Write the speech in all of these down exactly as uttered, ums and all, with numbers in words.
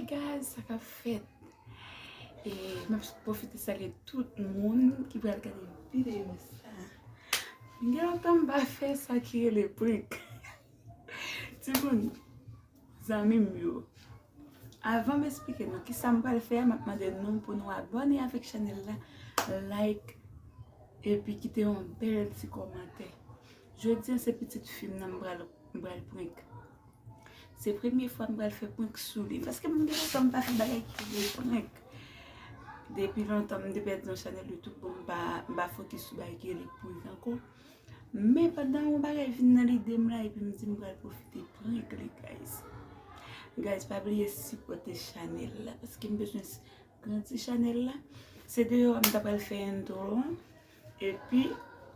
Guys, sa k ap fèt? E m ap pwofite salye tout moun ki pral gade videyo sa. Gen lontan m pa fè sa ki rele prank. Timoun, zanmi m yo, avan m esplike nou kisa m pral fè a, m ap mande nou pou nou abòne avèk chanèl la, like, epi kite yon bèl ti kòmantè. Jodi a se pitit fi m nan m pral, m pral prank. Se premye fwa m pral fè prank sou li, paske m gen lontan m pa fè bagay ki rele prank. Depi lontan m te pèdi yon chanèl YouTube, bon, m pa, m pa fokis sou bagay ki rele prank ankò. Men pandan yon bagay vin nan lide m la, epi m di m pral pwofite prank li, guys. Guys, pa bliye sipòte chanèl la, paske m bezwen s-, grandi chanèl la. Se deyò a m ta pral fè entwo an. Epi,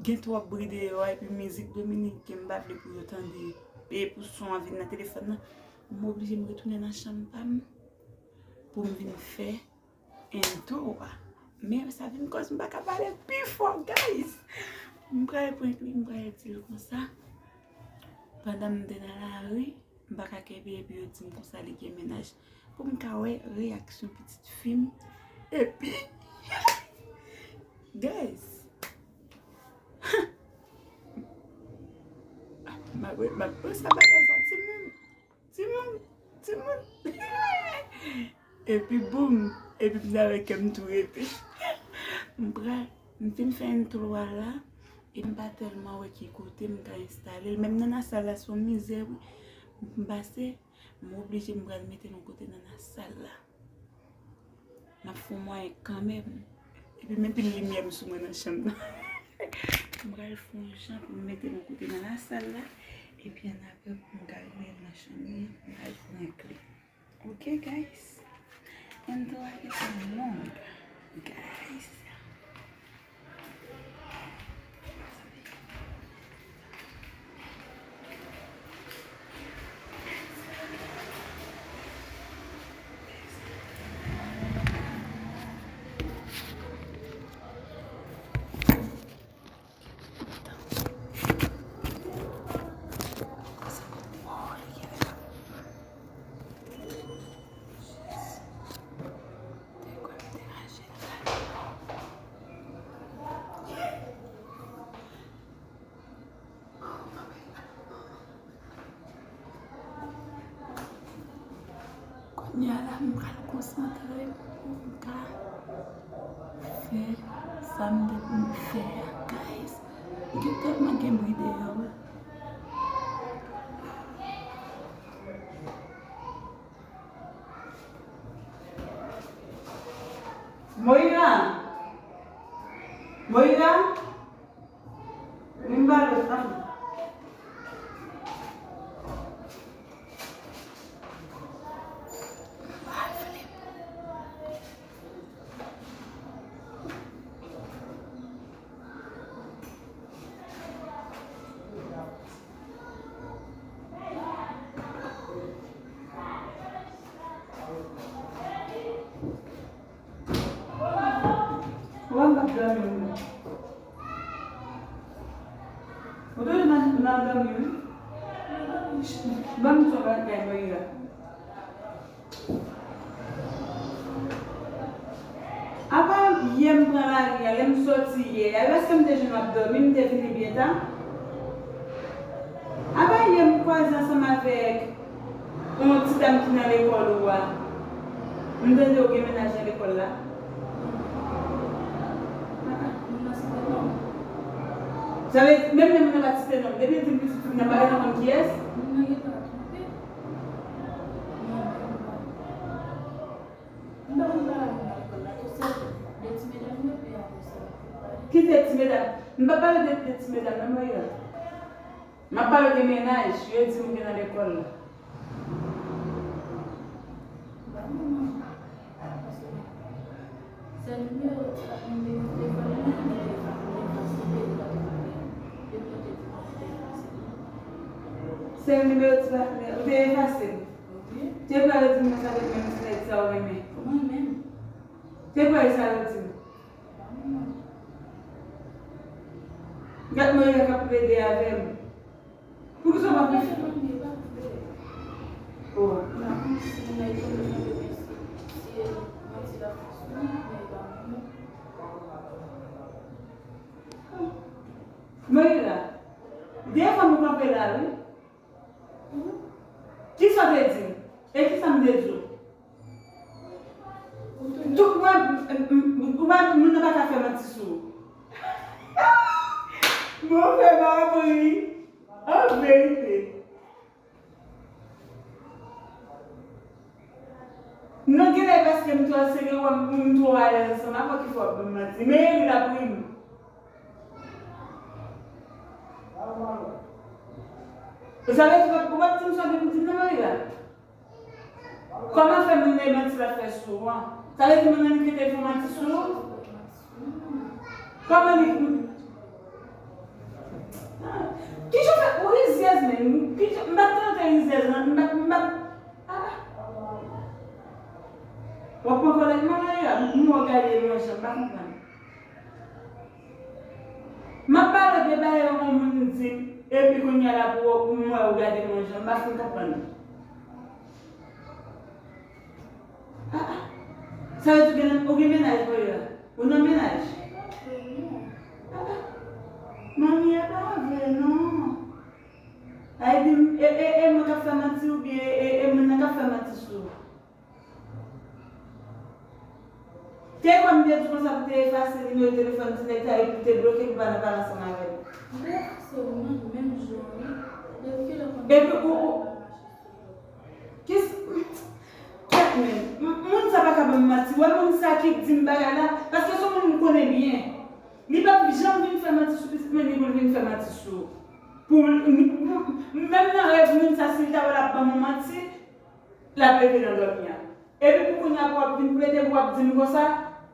gen twòp bri deyò a, epi mizik dominiken m pa vle pou yo tande. E pou son an vin nan telefòn nan, m oblije m retounen nan chanm pa m pou m vin fè entwo a. Men sa vin kòz m pa ka pale pi fò, guys. M pral prank li, m pral di l konsa. Pandan m te nan lari, m pa ka kenbe epi yo di m konsa li gen mennaj. Pou m ka wè reyaksyon pitit fi m. Epi, guys, m ap, m ap, m ap, sa bagay sa, timoun. Timoun, timoun. Epi boum, epi m ta wè kè m tou rete. M pral, m fin fè entwo a la, e m pa tèlman wè ki kote m ka enstale l. Menm nan lasal la, se yon mizè, wi. M pase, m oblije m pral mete l yon kote nan lasal la. M ap fè yon mwayen kanmenm. Epi men pil limyè m sou mwen nan chanm nan. M pral fè yon jan pou m mete l yon kote nan lasal la. Epi annapre pou m ka rele l nan chanm li, m pral prank li. Ok, guys. Entwo a gentan long, guys. Kounye a la, m pral konsantre m pou m ka fè sa m gen pou m fè a, guys. Gen tèlman gen bri deyò a. Moira! Moira! Vin ba lòt fanm. Ou wè m p ap dòmi wi. Ou toujou nan, nan dòmi wi. Ban m di w yon bagay, Moira. Apa yè m pran lari a, lè m sòti yè a, èske m te jwenn w ap dòmi, m te vini byen ta? Apa yè m kwaze ansanm avèk yon ti dam ki nan lekòl ou a. M tande ou gen mennaj nan lekòl la. Sa vle di, menm lè moun nan pa t site non m, depi l di m pitit fi m nan, m pa gentan konn kiyès. Ki de ti medam? M pa pale de, de ti medam nan, Moira. M ap pale de mennaj, yo di m gen nan lekòl la. Sèl nimewo ti pa t mande mwen telefòn nan, mwen te efase, mwen te efase, mwen te efase. Sèl nimewo ti pa t mande, ou te efase l? Wi. Te pral di mwen sa, menm ti nèg sa ou renmen. Mwen menm. Te pral sa yo di m. Gad Moira k ap plede avè m. Poukisa w pa fè? Oh. la, wi. Kisa w te di m? E kisa m te di w? Tout mwen, m, m, m, ou pa, moun nan pa ka fè manti sou ou. Mwen fè m ap ri. An verite. Non, genlè paske m twò serye, w, m twò alèz ansanm avè w ki fè w ap ban m manti. Men ri l ap ri m. Sa vle di, ou p ap di m sa w gen pou di m nan, Marila? Kòman fè moun nan e manti l ap fè sou ou an? Sa vle di moun nan li kite l fè manti sou ou? Kòman li. Kijan w fè ou rizyèz menm? Kijan, m pa t tande rizyèz lan, m pa t, m pa t. Ah. W ap pran kòlèt mwen la, m wè w gade mwen jan m pa konprann. M ap pale de bagay yon moun di m, epi kounye a la pou, pou m wè ou gade mwen jan m pa fin konprann. Ah, ah. Sa vle di ou gen, ou gen mennaj, Marila? Ou nan mennaj? Ah, ah. Manmi, e pa vre, non. Ay di m, e, e, e mwen k ap fè manti oubyen e, e moun nan k ap fè manti sou ou? Te kwè m te di w konsa pou te efase nimewo telefòn ti nèg sa epi pou te bloke pou pa nan pale ansanm avè l. M te efase w menm, menm jou an, wi. Depi kilè w konn. Epi ou, ou, kis, kèt menm. M, moun sa pa ka ban m manti. Wè moun sa ki di m bagay la, paske se yon moun m konnen byen. Li p ap janm vin fè manti sou pitit mwen, ni pou l vin fè manti sou ou. Pou, pou, menm nan rèv moun sa, si l ta wè l ap ban m yon manti, l ap leve nan dòmi a. Epi pou kounye a pou w ap vin plede, pou w ap di m konsa,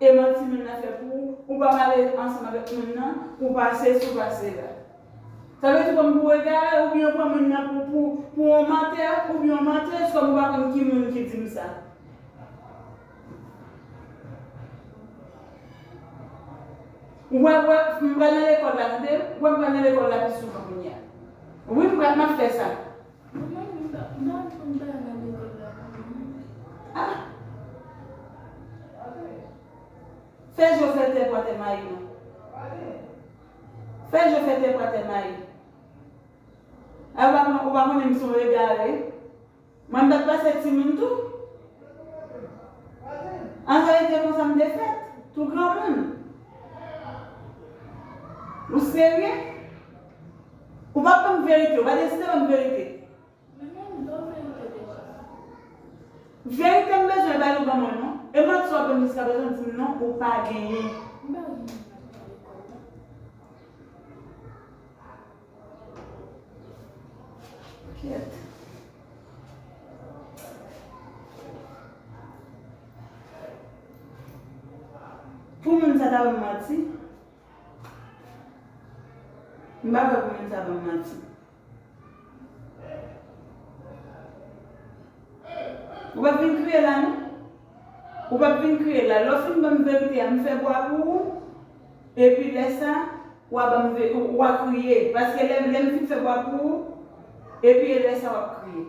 e manti moun nan fè pou ou, ou pa pale ansanm avèk moun nan, ou pa sesi, ou pa sela. Sa vle di kòm pou w egare, oubyen ou pran moun nan pou, pou, pou yon mantè, oubyen yon mantèz, kòm ou pa konn ki moun ki di m sa. Ou wè, wè, m pral nan lekòl la, tande? Ou wè m pral nan lekòl la pi souvan kounye a. Wi, m pral, m ap fè sa. Mwen menm, m pa, m pa konn pa nan lekòl la. Ah! Fè je w fè tè pou atè mayi, non. Fè je w fè tè pou atè mayi. A, ou pa, ou pa konnen m se yon egare. Mwen m pa t pase timoun tou. An verite konsa m te fèt, tou granmoun. Ou serye? Ou pa ban m verite, ou pa deside ban m verite. Verite m bezwen ba nou ban mwen non. E manti w ap ban m jiskaprezan di m non, ou pa genyen. Kèt. Pou moun sa ta ban m manti, m pa kwè pou moun sa ban m manti. Ou p ap vin kriye la, non. Ou p ap vin kriye la. Lè w fin ban m verite a, m fè bwa pou ou. Epi lè sa, w a ban m ve-, w a kriye. Paske lè, lè m fin fè bwa pou ou, epi e lè sa w ap kriye.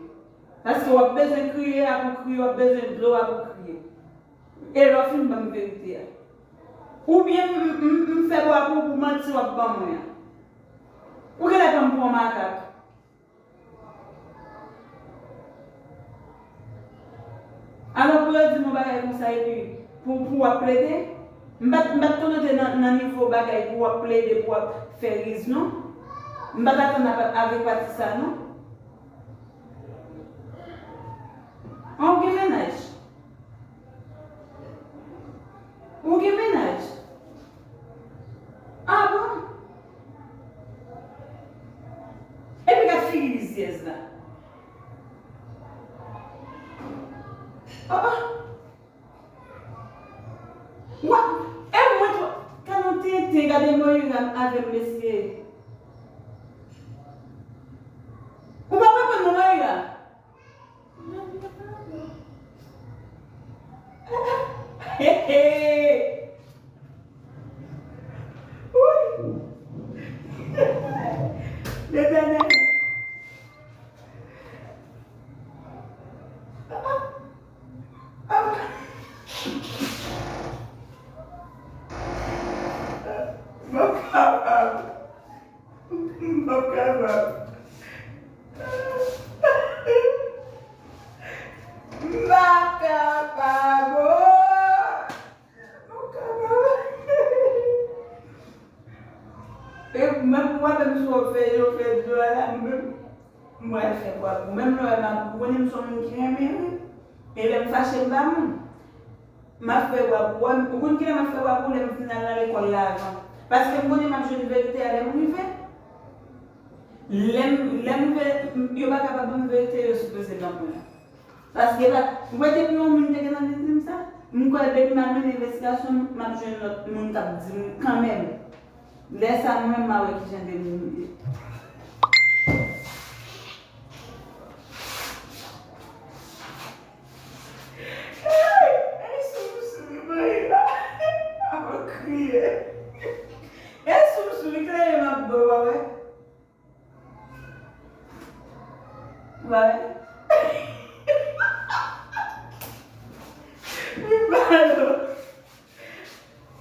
Paske w ap bezwen kriye a pou kriye, w ap bezwen dlo a pou kriye. E lè w fin ban m verite a. Oubyen m, m, m, m fè bwa pou ou pou manti w ap ban mwen an. Ou genlè pran m pou yon makak. Alò, pou yo di m yon bagay konsa epi pou, pou w ap plede, m pa t, m pa t konn te nan, nan nivo bagay pou w ap plede, pou w ap fè riz, non. M pa t atann ap, avèk pati sa, non. An, ou gen mennaj? Ou gen mennaj? Ah bon? Epi gad figi rizyèz la. Oh, oh. Wa, e mwen tou, gad yon tenten, gade Moira avè m, mesye. Ou pa konprann non, Moira? Letènèl. M p ap kapab. M p ap kapab. M pa kapab. M pa kapab. E menm mwen menm, si w fè, yo fè dlo a la, mwen menm, mwen fè bwa pou. Menm lè m ap, ou konnen m se yon moun ki renmen ri. E lè m fache, m pa moun. M ap fè bwa pou, ou konn kilè m ap fè bwa pou? Lè m fin al nan lekòl la avan. Paske m konnen m ap jwenn verite a lè m rive. Lè m, lè m rive, yo pa kapab ban m verite yo sipoze ban mwen an. Paske la, ou wè depi yon moun te gentan vin di m sa, m kwè depi m al mennen envestigasyon, m ap jwenn lòt moun k ap di m kanmenm. Lè sa a, mwen menm, m a wè ki jan de moun m ye. Ay, ay, soumou, soumou, mwen la. Ap kriye. E soumou, soumou, kleren m ap bwè, w a wè. Ou pa wè? Li pa dlo.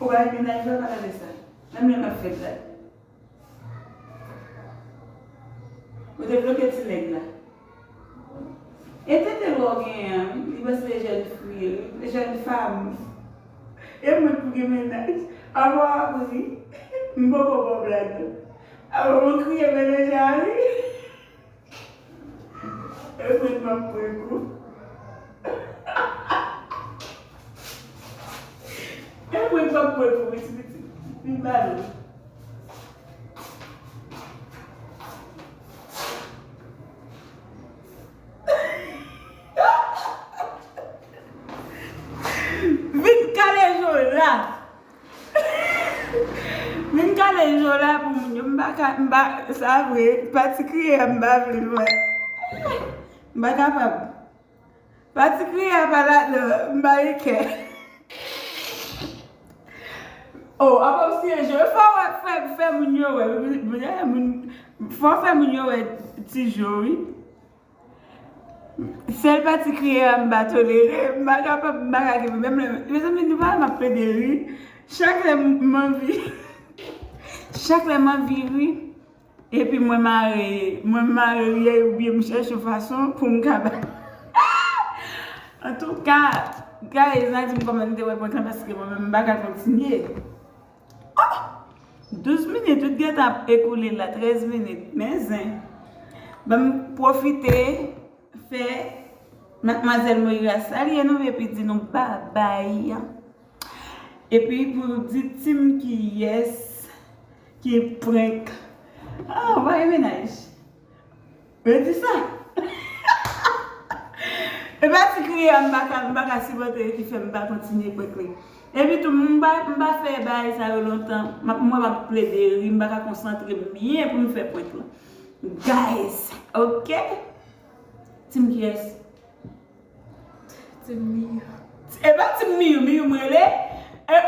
Ou pa wè, mennaj la pa gade sa. Menm lè m ap fè blag. Ou te bloke ti nèg la. E tete lwa w genyen an, wi. Li panse se jèn fi, wi. Jèn fanm. E mwen pou gen mennaj. Apa w ap ri? M poko ba w blag yo. Apa mwen kriye mennaj la, wi. E mwen k ap pran kou. E mwen k ap pran kou, wi, ti pitit. Li pa dlo. Vin kale je w la. Vin kale je w la pou moun yo. M pa ka, m pa, sa vre, pati kriye a, m pa vle l wè. M pa kapab. Pati kriye a pa ladan, m pa gen kè. Oh, apa w siye je w, fò w fè, fè moun yo wè. Fò w fè moun yo wè ti je w, wi. Sèl pati kriye a m pa tolere, m pa kapab, m pa ka kenbe. Menm lè, mezanmi, nou pa wè m ap plede ri. Chak lè m anvi, chak lè m anvi ri, epi mwen mare, mwen mare ri oubyen m chèche yon fason pou m ka ba. Antouka, guys, n a di m kòman n te wè prank lan, paske mwen menm m pa ka kontinye. Oh! Douz minit, ou t gentan ap ekoule la, trèz minit. Men zen. Ban m pwofite fè Madmwazèl Moira salye nou, epi di nou babay. Epi pou di team kiyès ki prank. Ah, ou pa gen mennaj. Yo di sa. E pati kriye a, m pa ka, m pa ka sipòte ki fè m pa kontinye prank li. Epi tou, m pa, m pa fè bagay sa yo lontan. M ap, mwen m ap plede ri, m pa ka konsantre m byen pou m fè prank lan. Guys, ok? Team kiyès? Team Miyou. E pa Team Miyou, Miyou m rele. E,